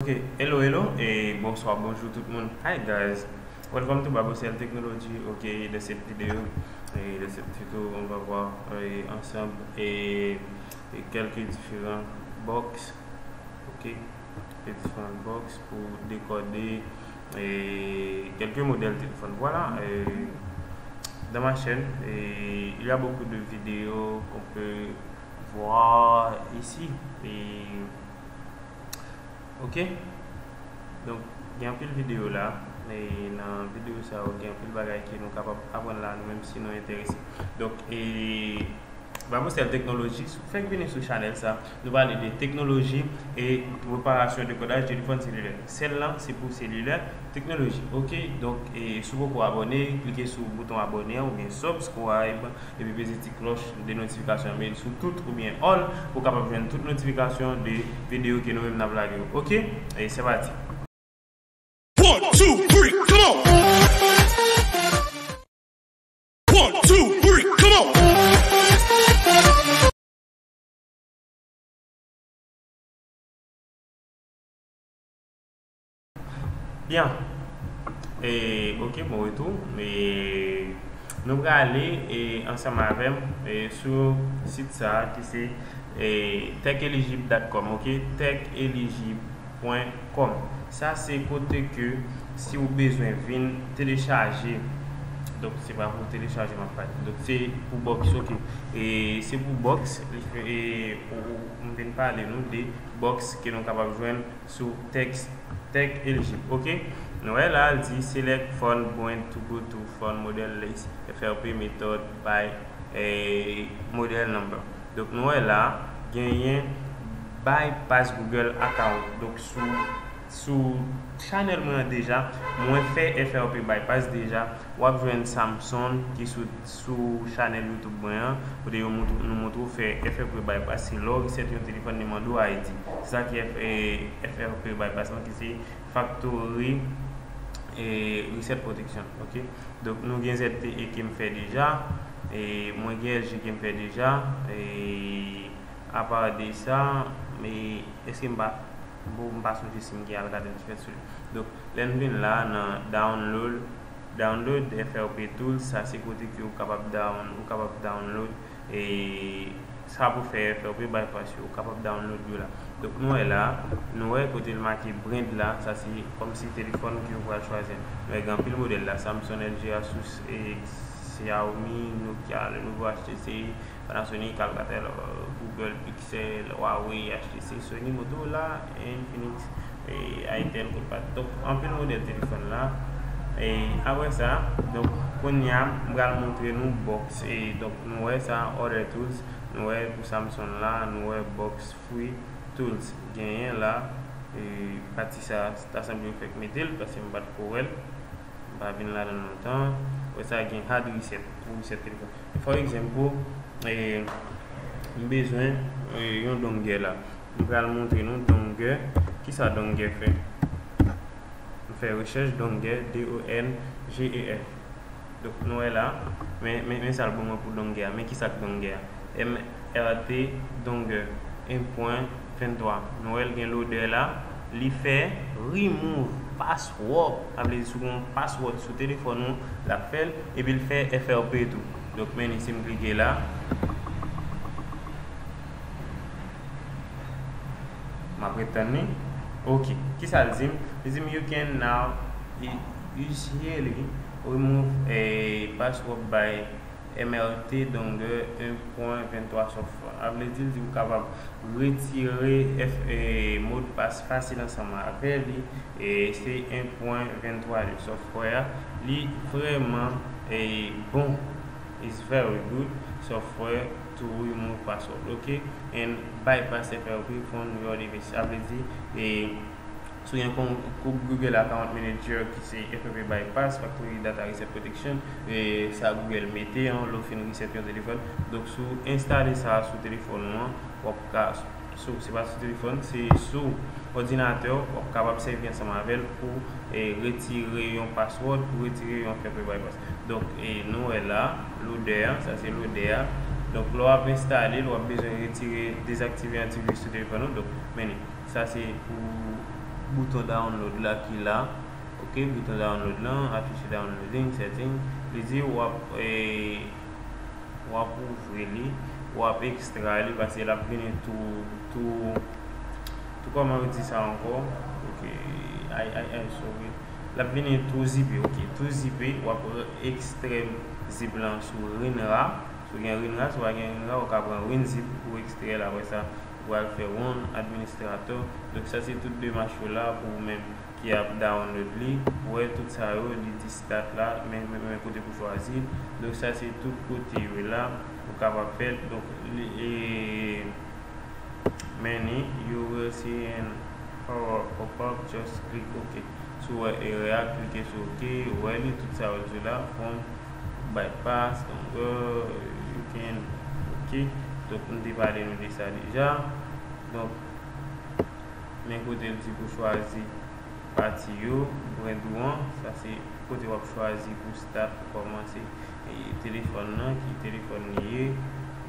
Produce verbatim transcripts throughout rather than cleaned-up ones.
Ok, hello, hello, et bonsoir, bonjour tout le monde. Hi guys, welcome to Babocel Technology. Ok, dans cette vidéo et dans cette tuto, on va voir euh, ensemble et, et quelques différents box. Ok, les différentes box pour décoder et quelques modèles de téléphone. Voilà, euh, dans ma chaîne, et il y a beaucoup de vidéos qu'on peut voir ici. Et Ok? Donk, gen anpil videyo la, e nan videyo sa yo, gen anpil bagay ke nou kapab aprann la, nou menm si nou enterese. Donk, e Babocel Technology, si w fèk vini sou chanèl sa, nou pale de teknoloji e reparasyon dekodaj telefòn selilè. Sèl lan, se pou selilè, teknoloji. Ok? Donk, e si w poko abòne, klike sou bouton abòne an oubyen subscribe, epi peze ti klòch de notifikasyon an, mete sou tout oubyen all pou w kapab jwenn tout notifikasyon de videyo ke nou menm n ap lage yo. Ok? E se pati. One, two, three, come on! One, two, three, come on! Byen. E, ok, bon retou. E, nou prale e, ansanm avè m e, sou sit sa a ki se e, tech elijib dot com, ok? tech elijib pwen kòm. Sa se kote ke si w bezwen vin telechaje, donk se pa pou telechaje m ap pale. Donk se pou box, ok? E se pou box, e, ou, ou, m vin pale nou de box ke nou kapab jwenn sou tech, tech elijib, ok? Nou wè la, l di select phone brand to go to phone model list, F R P method by e, model number. Donk nou wè la, genyen bypass Google account. Donk sou, sou chanèl mwen an deja, mwen fè F R P bypass deja. W ap jwenn Samson ki sou, sou chanèl YouTube mwen an, kote yo moutre, nou moutre w fè F R P bypass. Se lè w reset yon telefòn, li mande w I D. Se sa ki F, e, F R P bypass lan, ki se factory e, reset protection. Ok? Donk nou gen Z T E ke m fè deja, e, mwen gen L G ke m fè deja, e, apa de sa, e, èske m pa, bon, m pa sonje si m gen Alcatel ki fèt sou li. Donk lè n vin la nan download, download F R P tools, sa se kote ke ou kapab down, ou kapab download e sa pou fè F R P bypass yo, ou kapab download yo la. Donk nou wè la, nou wè kote l make brand la, sa se kòmsi telefòn ke ou pral chwazi. Nou wè gen anpil modèl la, Samsung, L G, Asus, e, Xiaomi, Nokia, Lenovo, H T C, Panasonic, Alcatel, euh, Google, Pixel, Huawei, H T C, Sony, Motorola, Infinix, e, Itel, Coolpad. Donk anpil modèl telefòn la. E apre sa, donk kounye a m pral montre nou box. E donk nou wè sa, other tools, nou wè pou Samsung la, nou wè box free tools genyen la. E pati sa, ta sanble yo fèk mete l, paske m pa t ko wè l. M pa vin ladan l lontan. Wè sa gen hard reset, pou reset telefòn. For example, e, m bezwen e, yon dongle la. M pral montre nou dongle. Kisa dongle fè? M fè rechèch dongle, D O N G E L. Donk nou wè la, men, men, men sa l ban mwen pou dongle a. Men kisa k dongle a? M R T dongle en pwen venntwa. Nou wè l gen lodè la. Li fè remove password. Sa vle di si w gen yon password sou telefòn ou, l ap fè l. Epi l fè F R P tou. Donk men ni si m klike la. M ap ret tann li. Ok. Kisa l di m? Li di m you can now e-, easily remove a password by M R T dongle en pwen venntwa software. Sa vle di l di ou kapab retire F, e, modpas fasil ansanm avè li. E se en pwen venntwa de software a. Li vrèman e, bon. It's very good software to remove password, ok? And bypass F R P from your device. Sa vle di, e, si w gen kon, kon Google Account Manager ki se F R P bypass, factory data reset protection, e, sa Google mete an, lè w fin reset yon telefòn. Donk si w enstale sa sou telefòn ou an, w ap ka So, se pa sou telefòn, se sou òdinatè w, w ap kapab sèvi ansanm avè l pou e, retire yon password, pou retire yon F R P bypass. Donk, e, nou wè la, lodè a, sa se lodè a. Donk, lè w ap enstale l, w ap bezwen retire, dezaktive antivirus sou telefòn ou. Donk, men li, sa se pou bouton download la ki la. Ok, bouton download lan, afiche downloading, setting. Li di w ap, eh, w ap ouvri li, w ap ekstra li, paske l ap vini tou, tou, tou, kòman yo di sa ankò? Ok, ay, ay, ay, sorry. L ap vini tou zipe, ok, tou zipe, w ap ekstrè zip lan sou WinRAR. Si w gen WinRAR, si w pa gen WinRAR, ou ka pran WinZip pou ekstrè l, apre sa, ou pral fè Run Administrator. Donk, sa se tout demach yo la pou ou menm ki ap download li. Ou wè tout sa yo, li di start la, men, men, men kote pou chwazi. Donk, sa se tout kote yo la, ou kapab fè l. Donk, li, e, many, you will see an error pop up, just click OK. Si w wè erè a, klike sou OK, ou wè li, tout sa yo di la, from bypass, donc, euh, you can, OK. Donk, m te pale nou de sa deja. Donk, men kote l di pou chwazi pati yo, bren dou an, sa se kote w ap chwazi pou start, pou kòmanse, e, telefòn nan, ki telefòn li ye,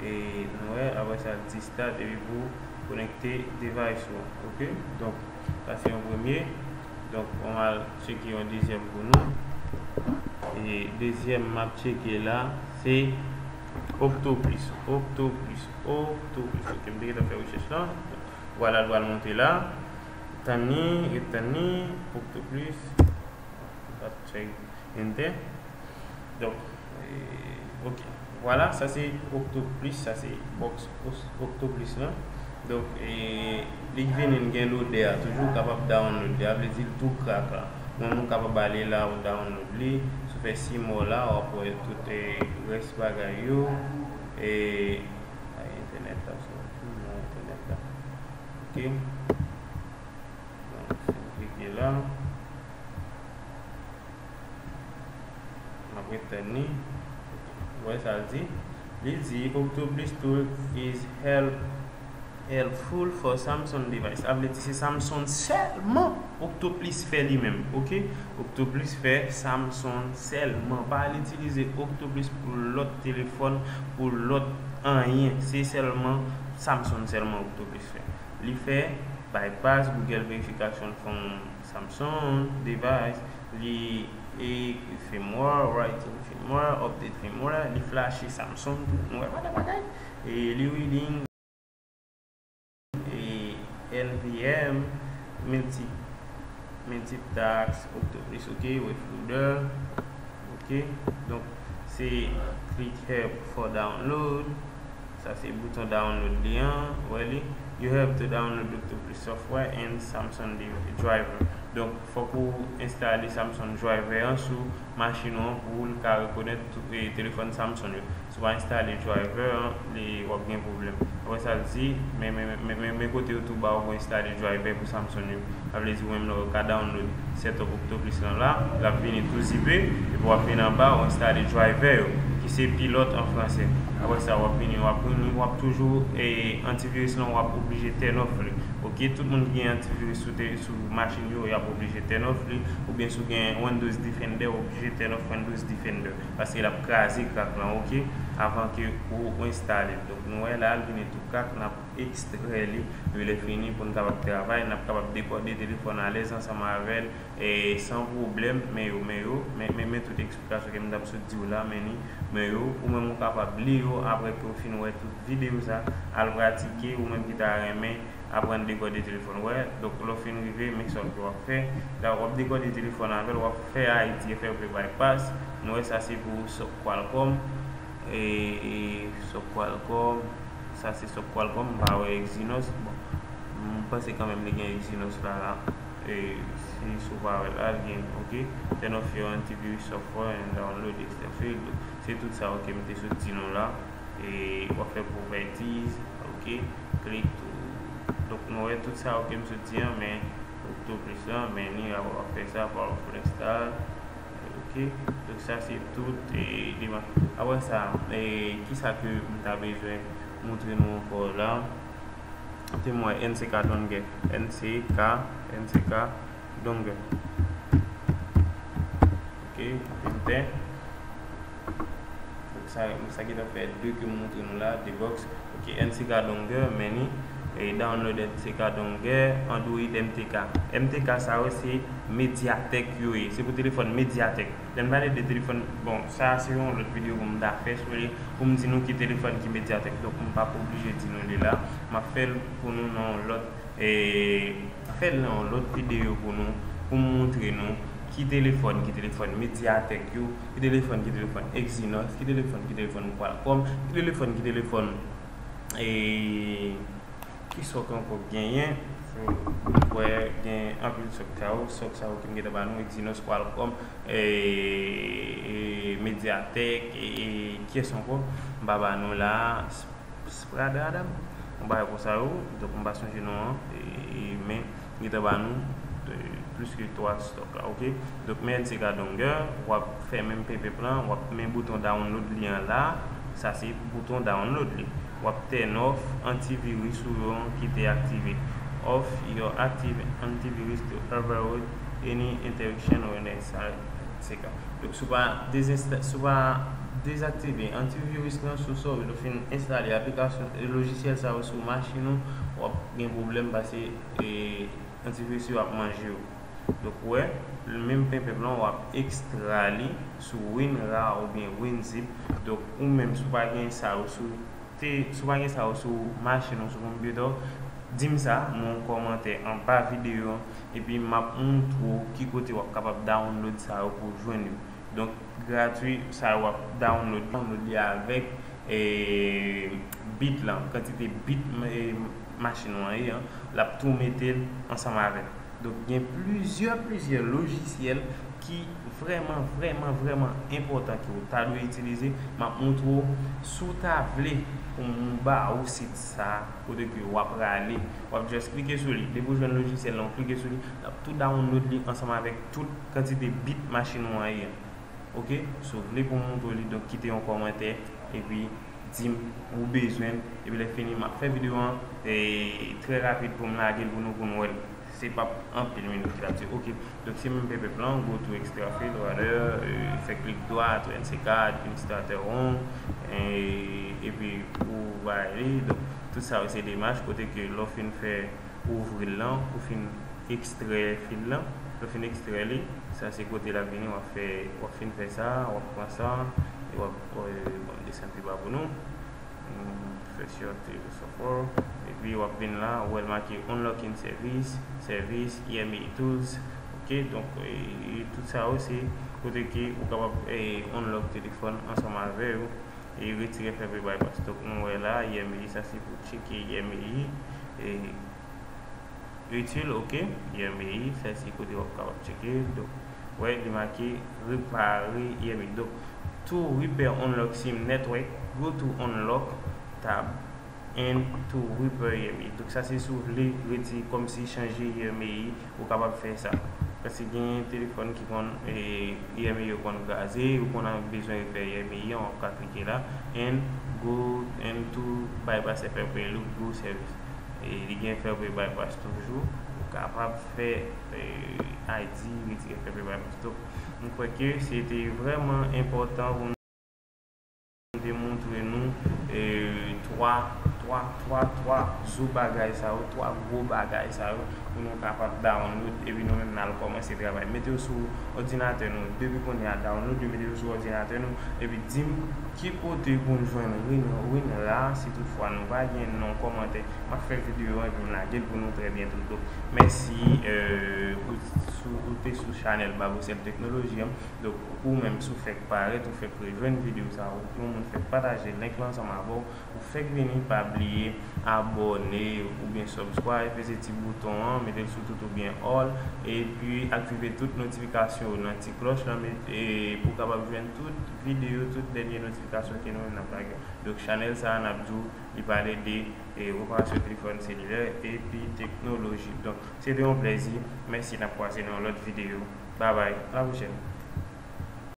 e, nou wè, apre sa, l di start, epi pou konekte device ou, ok? Donk, sa se yon premye. Donk, on al tcheke yon dezyèm pou nou. E dezyèm m ap tcheke la, se Octoplus, Octoplus, Octoplus. Ok, m te gentan fè rechèch lan. Vwala, l pral monte la. Tann ni, ret tann ni, Octoplus. Enter. Donk, e, ok. Vwala, sa se Octoplus, sa se box Octoplus lan. Donk, e, li vini gen lodè a toujou, ou kapab download li, sa vle di l tou crack la. Mwen, ou kapab ale la, ou download li. Si w fè see more la, w ap wè tout, e, rès bagay yo. E, ay, entènèt la, sou non entènèt la. Ok. Donk, si m klike la, m ap ret tann li. Ou wè sa l di? Li di, Octoplus tool is help, helpful for Samsung device. Sa vle di se Samsung sèlman Octoplus fè li menm, ok? Octoplus fè Samsung sèlman. Pa al itilize Octoplus pou lòt telefòn, pou lòt anyen. Se sèlman Samsung sèlman Octoplus fè. Li fè bypass Google verification from Samsung device, li e firmware, writing firmware, update firmware, li flashe Samsung tou, nou wè bagay bagay. E li reading, e N P M, multi, multitask, Octoplus, ok, web folder, ok. Donk, se click here for download. Sa se bouton download li an, wè li. You have to download Octoplus software and Samsung di-, driver. Donk, fòk ou enstale Samsung driver an sou machin ou an pou l ka rekonèt tou, e, telefòn Samsung yo. Si w pa enstale driver an, li, w ap gen pwoblèm. Apre sa, l di, men, men, men, men, men kote yo tou ba w pou enstale driver pou Samsung yo. Sa vle di, ou menm la, ou ka download setup Octoplus lan la, l ap vini tou zipe, epi w ap vin anba, w enstale driver yo, ki se pilote an fransè. Apre sa, w ap vini, w ap vini, w ap toujou, e, antivirus lan, w ap oblije turn off li. Ok, tout moun ki gen antivirus sou te-, sou machin yo, y ap oblije turn off li, oubyen si w gen Windows Defender, w oblije turn off Windows Defender, paske l ap kraze crack lan, ok, avan ke ou, ou enstale l. Donk, nou wè la, l vini tou crack, n ap ekstrè li, epi lè fini pou n kapab travay, n ap kapab dekòde telefòn alèz ansanm avè l, e, san pwoblèm, men yo, men yo, men, men, men tout eksplikasyon ke m t ap sot di w la, men ni, men yo, ou menm ou kapab li yo apre ke w fin wè tout videyo sa, al pratike, ou menm ki ta renmen aprann dekòde telefòn, wè, donk lè w fin rive, men sa w ap fè, la w ap dekòde telefòn avè l, w ap fè I D F F bypass, nou wè sa se pou sòk Qualcomm, e, e, sòk Qualcomm, sa se sòk Qualcomm, m pa wè Exynos. Bon, m panse kanmenm li gen Exynos la, la. E, si, si w pa wè la, l gen, ok. Turn off your antivirus software and download extra files. Se tout sa, ok, m te sot di nou la. E, w ap fè properties, ok. Click to. Donk, nou wè tout sa, ok, m sot di an, men Octoplus lan, men ni w ap fè sa, powerful install. Ok, donk sa se tout, e, demach. Apre sa, e, kisa ke m ta bezwen montre nou ankò la? Te m wè N C K Dongle, N C K, N C K Dongle. Ok, enter. Donk sa, sa gentan fè de ke m montre nou la, de box. Ok, N C K Dongle, men ni, E download M T K Donger, Android M T K. M T K sa yo se Mediatek yo ye. Se pou telefòn Mediatek. Lè m pale de telefòn, bon, sa se yon lòt videyo pou m ta fè sou li, pou m di nou ki telefòn ki Mediatek. Donk, m p ap oblije di nou li la. M ap fè l pou nou nan yon lòt, e, m ap fè l nan yon lòt videyo pou nou, pou m montre nou ki telefòn, ki telefòn Mediatek yo, ki telefòn, ki telefòn Exynos, ki telefòn, ki telefòn Qualcomm, ki telefòn, ki telefòn, e, ki sòk ankò k genyen? M kwè gen anpil sòk sa yo, sòk sa yo ki m gentan ba nou, Exynos, Qualcomm, e, e, Mediatek, e, e, kiyès ankò? M pa ba nou la, Spradradam, yon bagay konsa yo, donk m pa sonje non an, e, e, men m gentan ba nou, e, plis ke twa sòk la, oke? Donk, men M T K Donger, w ap fè menm penpenp lan, w ap men bouton download li an la, sa se bouton download li. W ap turn off antivirus ou yo ki te aktive. Off your active antivirus to avoid any interruption when install M T K. Donk, si w pa dezensta-, si w pa dezaktive antivirus lan sou sa w fin enstale aplikasyon, e, lojisyèl sa yo sou machin ou, w ap gen pwoblèm paske, e, antivirus yo ap manje yo. Donk, ou wè, menm penpenp lan, w ap ekstra li sou WinRAR oubyen WinZip. Donk, ou menm, si w pa gen sa yo sou te, si w pa gen sa yo sou machin ou, sou konpitè w, di m sa nan yon kòmantè anba videyo an, epi m ap montre w ki kote w ap kapab download sa yo pou w jwenn yo. Donk, gratwi, sa yo w ap download, download li avèk, e, bit lan, kantite bit, e, machin ou an ye an, l ap tou mete l ansanm avè l. Donk, gen plizyè, plizyè lojisyèl ki vrèman, vrèman, vrèman enpòtan ke w ta dwe itilize. M ap montre w, si w ta vle pou m ba ou sit sa, kote ke w ap prale, w ap just klike sou li. Depi w jwenn lojisyèl lan, w klike sou li, l ap tou download li ansanm avèk tout kantite bit machin ou an ye an. Oke? Si w vle pou m montre w li, donk kite yon kòmantè, epi di m ou bezwen l, epi lè fini, m ap fè videyo an, e, trè rapid pou m lage l pou nou, pou nou wè l. Se p ap anpil minit ki l ap dire. Oke. Donk, se menm penpenp lan, go to extra field, rather, e, fè klik dwat, M T K, administratè won, e, epi ou bay li. Donk, tout sa yo se demach kote ke lè w fin fè ouvri l lan, ou fin ekstrè fil lan, lè w fin ekstrè li, sa se kote l ap vini, w ap fè, w ap fin fè sa, w ap pran sa, e w ap, e, bon, m desann pi ba pou nou. M fè sure to suffer. Epi w ap vin la, ou wè l make unlocking service, service, E M A tools. Oke, donk, e, tout sa yo se kote ke ou kapab, e, unlock telefòn ansanm avè yo e retire F F B bypass. Donk, nou wè la, E M A, sa se pou tcheke E M A, e, itil, oke, E M A, sa se kote w ap kapab tcheke. Donk, wè, li make repare E M A. Donk, to repair unlock sim network, go to unlock tab and to repair E M A. Donk, sa se si w vle reti-, kòmsi chanje E M A, ou kapab fè sa. Paske gen telefòn ki konn, e, E M A yo konn kraze, ou konn bezwen repè E M A an, w ap ka klike la, and go and to bypass F F B loop, go service. E li gen F F B bypass toujou, ou kapab fè, e, I D, retire F F B bypass. Donk, m kwè ke se te vrèman enpòtan pou m te montre nou, e, twa, twa, twa, twa zo bagay sa yo, twa gwo bagay sa yo, pou nou kapab download, epi nou menm n al kòmanse travay. Mete yo sou òdinatè nou, depi kounye a download yo, mete yo sou òdinatè nou, epi di m ki kote pou n jwenn Win, Win la, si toutfwa nou pa gen nan kòmantè, m ap fè videyo an, epi m lage l pou nou trè byento. Donk, mèsi, e, ou, sou, ou te sou chanèl Babocel Teknoloji an. Donk, ou menm, si w fèk parèt, ou fèk rejwenn videyo sa yo, yon moun fèk pataje link lan ansanm avè w, ou fèk vini, pa bliye abòne oubyen subscribe, peze ti bouton an, mete l sou tout oubyen all, epi aktive tout notifikasyon yo nan ti klòch lan, met-, e, pou w kapab jwenn tout videyo, tout dènye notifikasyon ke nou menm n ap lage. Donk, chanèl sa a, n ap di w, li pale de, e, reparasyon telefòn selilè epi teknoloji. Donk, se te yon plèzi. Mèsi, n ap kwaze nan yon lòt videyo. Babay, a la pwochèn.